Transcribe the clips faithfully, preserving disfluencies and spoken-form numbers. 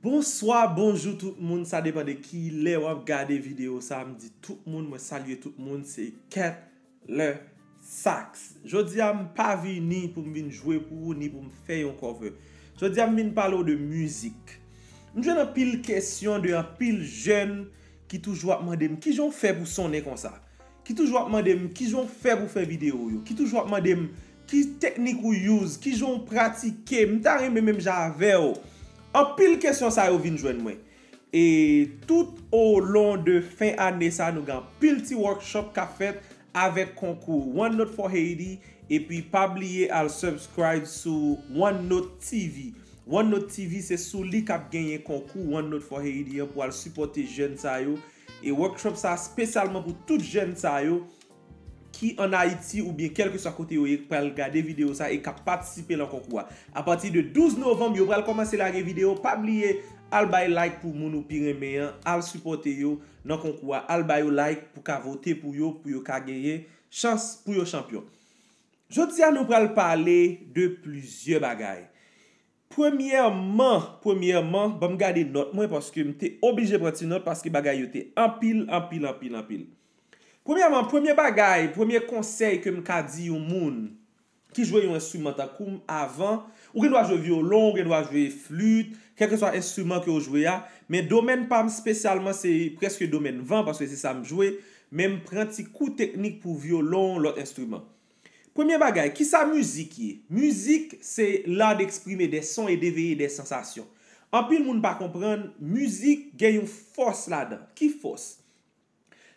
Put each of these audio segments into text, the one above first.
Bonswa, bonjou tout moun, sa depann de ki lè w ap gade videyo sa. M di tout moun, mwen salye tout moun, se Kettler Sax. Jodi a m pa vini pou m vin jwe pou ou, ni pou m fè yon cover. Jodi a m vin pale w de mizik. M jwenn anpil kesyon de anpil jèn ki toujou ap mande m kijan w fè pou sonnen konsa. Ki toujou ap mande m kijan w fè pou fè videyo yo. Ki toujou ap mande m ki teknik ou use, kijan w pratike. M ta renmen menm jan avè w. Anpil kesyon sa yo vin jwenn mwen. E tout olon de fen ane sa, nou gen anpil ti workshop k ap fèt avèk konkou One Note for Haiti. Epi pa bliye al subscribe sou One Note T V. One Note T V se sou li k ap genyen konkou One Note for Haiti an pou al sipòte jèn sa yo. E workshop sa espesyalman pou tout jèn sa yo ki ann Ayiti oubyen kèlkeswa kote yo ye k pral gade videyo sa e k ap patisipe lan konkou a. Apati de douz novanm, yo pral kòmanse lage videyo. Pa bliye al bay like pou moun ou pi renmen an, al sipòte yo nan konkou a, al ba yo like pou ka vote pou yo, pou yo ka genyen chans pou yo chanpyon. Jodi a nou pral pale de plizyè bagay. Premyèman, premyèman, ban m gade nòt mwen paske m te oblije pran ti nòt paske bagay yo te anpil, anpil, anpil, anpil. Premyèman, premye bagay, premye konsèy ke m ka di yon moun ki jwe yon enstriman tankou m avan, ou gen dwa jwe vyolon, ou gen dwa jwe flit, kèlkeswa enstriman ke w jwe a, men domèn pa m espesyalman se prèske domèn van paske se sa m jwe, men m pran ti kou teknik pou vyolon, lòt enstriman. Premye bagay, kisa mizik ye? Mizik se l'art d'exprimer des sons et d'éveiller des sensations. Anpil moun pa konprann, mizik gen yon fòs ladan. Ki fòs?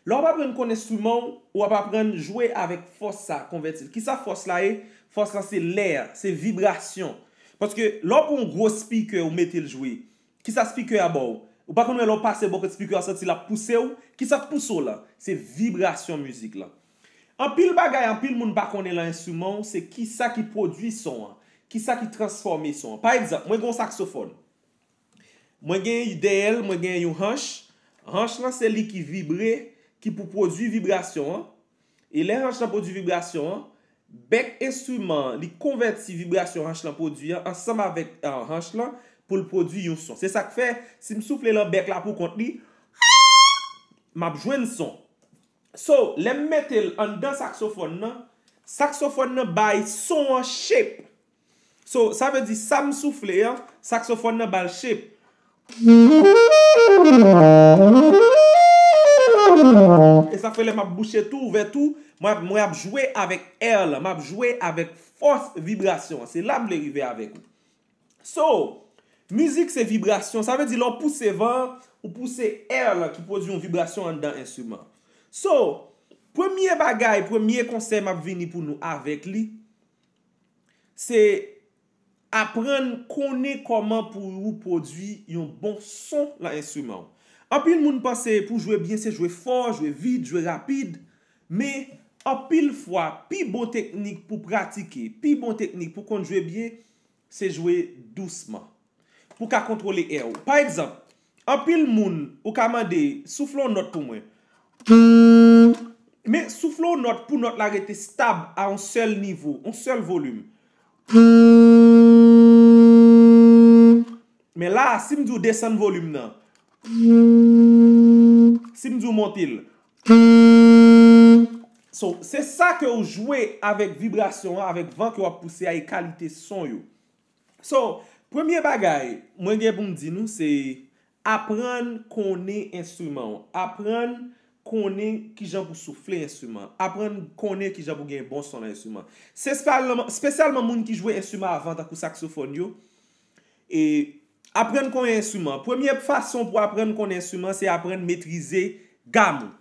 Lè w ap aprann konn enstriman w, w ap aprann jwe avèk fòs sa, konvèti l. Kisa fòs la ye? Fòs la se lè, se vibrasyon. Paske lè w pran yon gwo spikè ou mete l jwe, kisa spikè a ba w? Ou pa konn wè lè w pase bò kot spikè a, santi l ap pouse w? Kisa k pouse w la? Se vibrasyon mizik la. Anpil bagay, anpil moun pa konnen lan enstriman w, se kisa ki pwodui son an, kisa ki transfòme son an. Pa egzanp, mwen gen yon saksofòn. Mwen gen dèyè l, mwen gen yon hanch. Hanch lan se li ki vibre, ki pou pwodui vibrasyon an. E lè hanch lan pwodui vibrasyon an, bèk enstriman an, li konvèti vibrasyon hanch lan pwodui an ansanm avèk, ah, hanch lan pou l pwodui yon son. Se sa k fè, si m soufle lan bèk la pou kont li, m ap jwenn son. So, lè m mete l anndan saksofòn nan, saksofòn nan bay son an shape. So, sa vle di sa m soufle an, saksofòn nan ba l shape. E sa fè lè m ap bouche tou, ouvè tou, mwen ap, mwen ap jwe avèk air lan, m ap jwe avèk fòs vibrasyon an. Se la m vle rive avèk ou. So, mizik se vibrasyon. Sa vle di lè w pouse van an, ou pouse air lan ki pwodui yon vibrasyon anndan enstriman. So, premye bagay, premye konsèy m ap vini pou nou avèk li, se aprann konnen kòman pou ou pwodui yon bon son lan enstriman w. Anpil moun panse pou jwe byen se jwe fò, jwe vit, jwe rapid, men anpil fwa, pi bon teknik pou pratike, pi bon teknik pou konn jwe byen, se jwe dousman. Pou ka kontwole air ou. Pa egzanp, anpil moun, ou ka mande, soufle yon nòt pou mwen. Men soufle yon nòt pou nòt la rete stab a yon sèl nivo, yon sèl volim. Men la, si m di w desann volim nan, si m di w monte l, so, se sa ke w jwe avèk vibrasyon an, avèk van ke w ap pouse a e kalite son yo. So, premye bagay mwen gen pou m di nou, se aprann konnen enstriman w. Aprann konnen kijan pou soufle enstriman. Aprann konnen kijan pou gen bon son nan enstriman. Se espesyalman, espesyalman moun ki jwe enstriman avan, tankou saksofòn yo. E aprann konnen enstriman. Premye fason pou aprann konnen enstriman, se aprann metrize gam ou.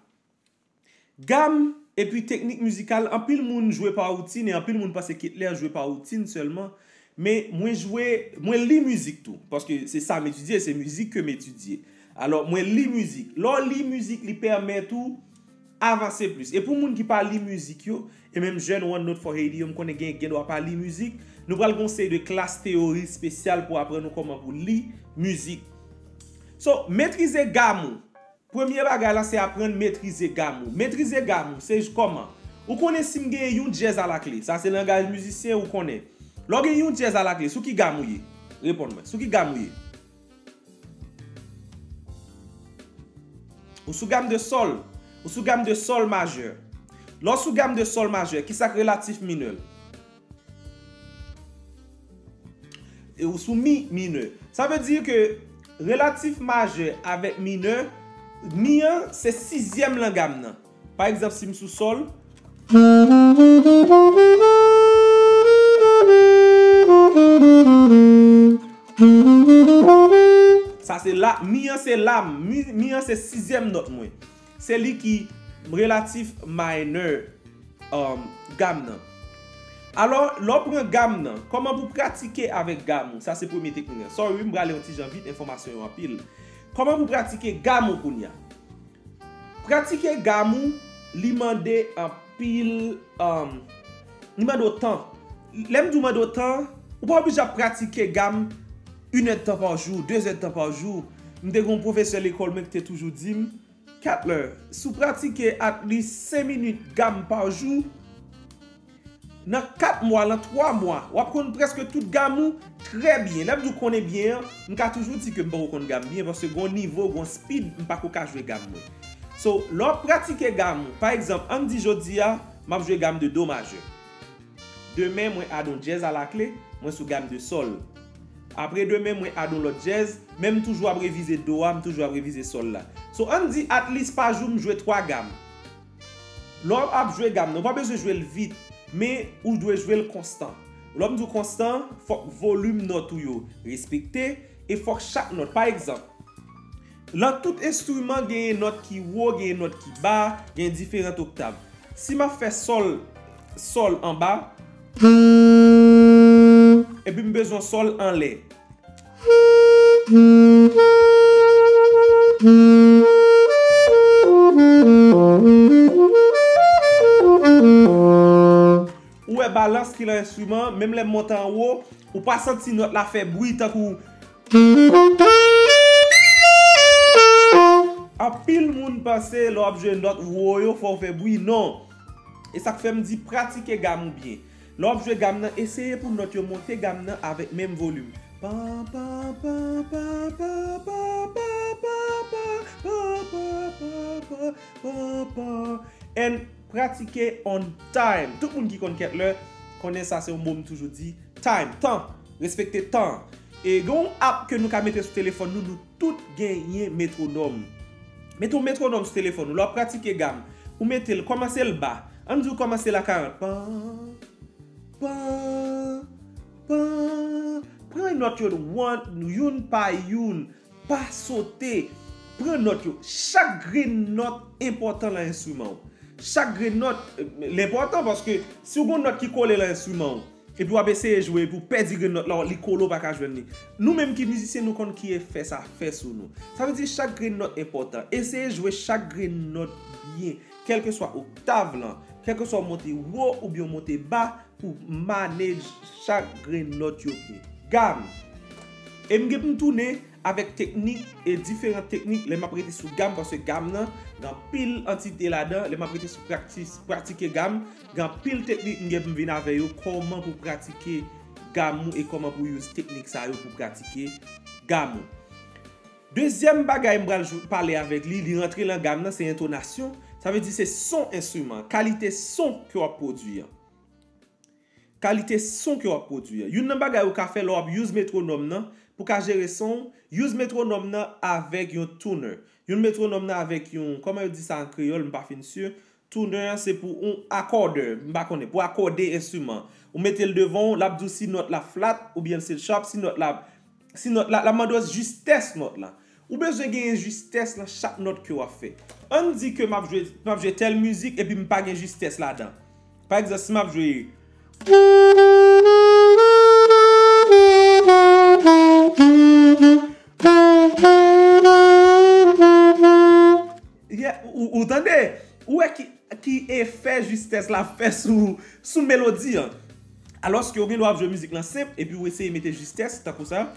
Gam epi teknik mizikal, anpil moun jwe pa woutin e anpil moun panse Kettler jwe pa woutin sèlman. Men mwen jwe, mwen li mizik tou, paske se sa m etidye, se mizik ke m etidye. Alò, mwen li mizik. Lè w li mizik, li pèmèt ou avanse plis. E pou moun ki pa li mizik yo, e menm jèn One Note for Haiti yo, m konnen gen, gen dwa pa li mizik, nou pral gen yon seri de klas teyori espesyal pou aprann ou kòman pou li mizik. So, metrize gam ou. Premye bagay la, se aprann metrize gam ou. Metrize gam ou, se j-, kòman? Ou konnen si m gen yon dyèz alakle, sa se langaj mizisyen, ou konnen. Lè w gen yon dyèz alakle, sou ki gam ou ye? Reponn mwen, sou ki gam ou ye? Ou sou gam de sòl. Ou sou gam de sòl majè. Lè w sou gam de sòl majè, ki sa k relatif minè? E ou sou mi minè. Sa vle di ke relatif majè avèk minè, mi an se sizyèm lan gam nan. Pa egzanp, si m sou sòl, sa se la, mi an se la, mi, mi an se sizyèm nòt mwen. Se li ki relatif minè, um, gam nan. Alò, lè w pran gam nan, kòman pou pratike avèk gam ou? Sa se premye teknik lan. Sorry, m prale yon ti jan vit, enfòmasyon yo anpil. Kòman pou pratike gam ou kounye a? Pratike gam ou, li mande anpil, um, li mande w tan. Lè m di w mande w tan, ou pa oblije ap pratike gam inèdtan pa jou, dezèdtan pa jou. M te gen yon pwofesè lekòl mwen ki te toujou di m, Kettler, si w pratike at least senk minit gam pa jou, nan kat mwa, nan twa mwa, w ap konn prèske tout gam ou trè byen. Lè m di w konnen byen an, m ka toujou di ke m poko konn gam byen, paske gon nivo, gon speed, m pako ka jwe gam mwen. So, lè w ap pratike gam ou, pa egzanp, ann di jodi a, m ap jwe gam de do majè. Demen, mwen add on djèz alakle, mwen sou gam de sòl. Apre demen, mwen add on lòt djèz, men m toujou ap revize do a, m toujou ap revize sòl la. So, ann di at least pa jou m jwe twa gam. Lè w ap jwe gam nan, ou pa bezwen jwe l vit, men ou dwe jwe l konstan. Lè m di w konstan, fòk volim nòt ou yo respekte, e fòk chak nòt, pa egzanp, lan tout enstriman, genyen nòt ki wo, genyen nòt ki ba, genyen diferan oktav. Si m ap fè sòl, sòl anba, epi m bezwen sòl anlè. Ou wè balans ki lan enstriman, menm lè m monte anwo, ou pa santi nòt la fè bri tankou. Anpil moun panse lè w ap jwe nòt wo yo, fò w fè bri. Non. E sa k fè m di pratike gam ou byen. Lè w ap jwe gam nan, eseye pou nòt yo monte gam nan avèk menm volim. Pa, pa, pa, pa, pa, pa, pa, pa, pa, pa, pa, pa, pa, pa, pa, pa, pa. And pratike on time. Tout moun ki konn Kettler konnen sa se yon mo m toujou di. Time, tan. Respekte tan. E gen yon app ke nou ka mete sou telefòn nou, nou tout genyen metwonòm. Mete yon metwonòm sou telefòn ou. Lè w ap pratike gam, ou mete l, kòmanse l ba. Ann di w kòmanse l a karant. Pan, pan, pan. Pran nòt yo one, youn pa youn. Pa sote. Pran nòt yo. Chak grenn nòt enpòtan lan enstriman w. Chak grenn nòt, eh, l enpòtan paske si w gon nòt ki kole lan enstriman w, epi w ap eseye jwe, epi w pèdi grenn nòt la, li kole, w pa ka jwenn li. Nou menm ki mizisyen, nou konn ki efè sa fè sou nou. Sa vle di chak grenn nòt enpòtan. Eseye jwe chak grenn nòt byen, kèlkeswa oktav lan, kèlkeswa w monte wo oubyen w monte ba, pou manage chak grenn nòt yo byen. Gam. E m gen pou m tounen avèk teknik e diferan teknik lè m ap rete sou gam, paske gam nan gen anpil antite ladan. Lè m ap rete sou praktis, pratike gam, gen anpil teknik m gen pou m vin avè yo, kòman pou pratike gam ou e kòman pou use teknik sa yo pou pratike gam ou. Dezyèm bagay m pral jou-, pale avèk li, li rantre lan gam nan, se entonasyon. Sa vle di se son enstriman, kalite son ke w ap pwodui an. Kalite son ke w ap pwodui an. Youn nan bagay ou ka fè lè w ap use metwonòm nan, pou ka jere son w, use metwonòm nan avèk yon tuner. Use metwonòm nan avèk yon, kòman yo di sa an kreyòl, m pa fin si. Tuner an se pou yon akòdè, m pa konnen, pou akòde enstriman. Ou mete l devan w, l ap di w si nòt la flat oubyen se sharp, si nòt la, si nòt la, l ap mande w jistès nòt la. Ou bezwen genyen jistès nan chak nòt ke w ap fè. Ann di ke m ap jwe, m ap jwe tèl mizik epi m pa gen jistès ladan. Pa egzanp, si m ap jwe, yeah, ou, ou tande? Ou wè ki, ki efè jistès la fè sou, sou melodi an. Alòske ou gen dwa ap jwe mizik lan senp, epi ou eseye mete jistès, tankou sa.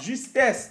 Jistès.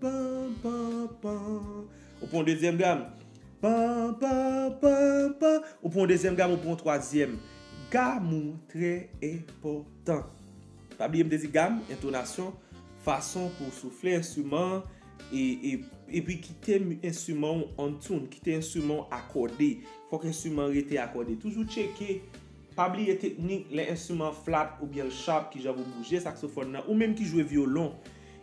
pan, pan, pan. Ou pran yon dezyèm gam. Pan, pan, pan, pan. Ou pran yon dezyèm gam, ou pran yon twazyèm. Gam ou trè enpòtan. Pa bliye m te di gam, entonasyon, fason pou w soufle enstriman an, e, e, epi kite m-, enstriman w on tune, kite enstriman w akòde. Fòk enstriman an rete akòde. Toujou tcheke. Pa bliye teknik lè enstriman an flat oubyen l sharp, kijan pou bouje saksofòn nan, ou menm ki jwe vyolon.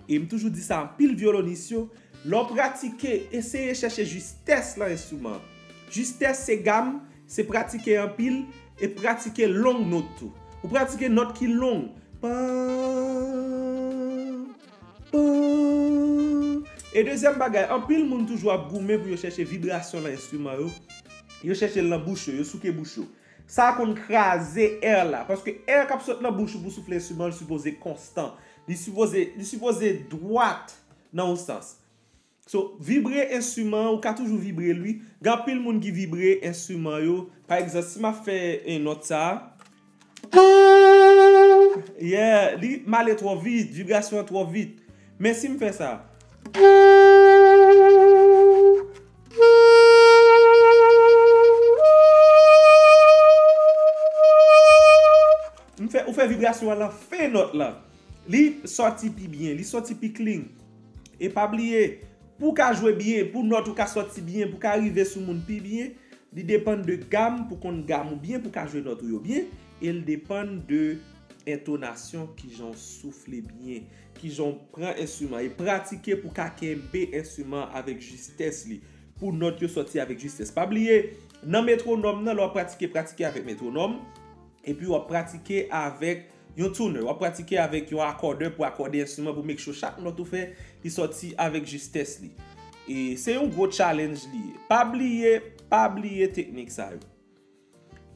E m toujou di sa, anpil vyolonis yo, lè w pratike, eseye chèche jistès lan enstriman an. Jistès se gam, se pratike anpil, e pratike long nòt tou. Ou pratike nòt ki long. Pan, pan. E dezyèm bagay, anpil moun toujou ap goumen pou yo chèche vibrasyon lan enstriman yo. Yo chèche l lan bouch yo, yo souke bouch yo. Sa a konn kraze air la, paske air k ap sot lan bouch ou pou soufle enstriman, li sipoze konstan. Li sipoze, li sipoze dwat nan yon sans. So, vibre enstriman an, ou ka toujou vibre l, wi. Gen anpil moun ki vibre enstriman yo. Pa egzanp, si m ap fè, eh, nòt sa a. Yeah, li m ale twò vit, vibrasyon an twò vit. Men si m fè sa. M fè, ou fè vibrasyon an lan fen nòt lan. Li sòti pi byen, li sòti pi clean. E pa bliye, pou w ka jwe byen, pou nòt ou ka sòti byen, pou w ka rive sou moun pi byen, li depann de gam, pou konn gam ou byen, pou w ka jwe nòt ou yo byen, e l depann de entonasyon, kijan w soufle byen, kijan w pran enstriman, e pratike pou w ka kenbe enstriman avèk jistès li, pou nòt yo sòti avèk jistès. Pa bliye, nan metwonòm nan, lè w ap pratike, pratike avèk metwonòm. Epi w ap pratike avèk yon tuner, w ap pratike avèk yon akòdè pou akòde enstriman, pou make sure chak nòt ou fè, li sòti avèk jistès li. E se yon gwo challenge li ye. Pa bliye, pa bliye teknik sa yo.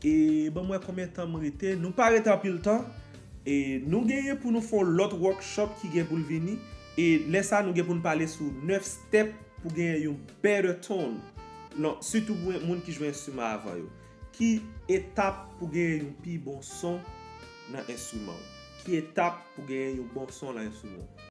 E ban m wè konbyen tan m rete. Nou pa rete anpil tan. E nou genyen pou nou fè yon lòt workshop ki gen pou l vini. E lè sa a, nou gen pou n pale sou nèf step pou genyen yon better tone. Non, sitou pou moun ki jwe enstriman avan yo. Ki etap pou genyen yon pi bon son nan enstriman w? Ki etap pou genyen yon bon son nan enstriman w?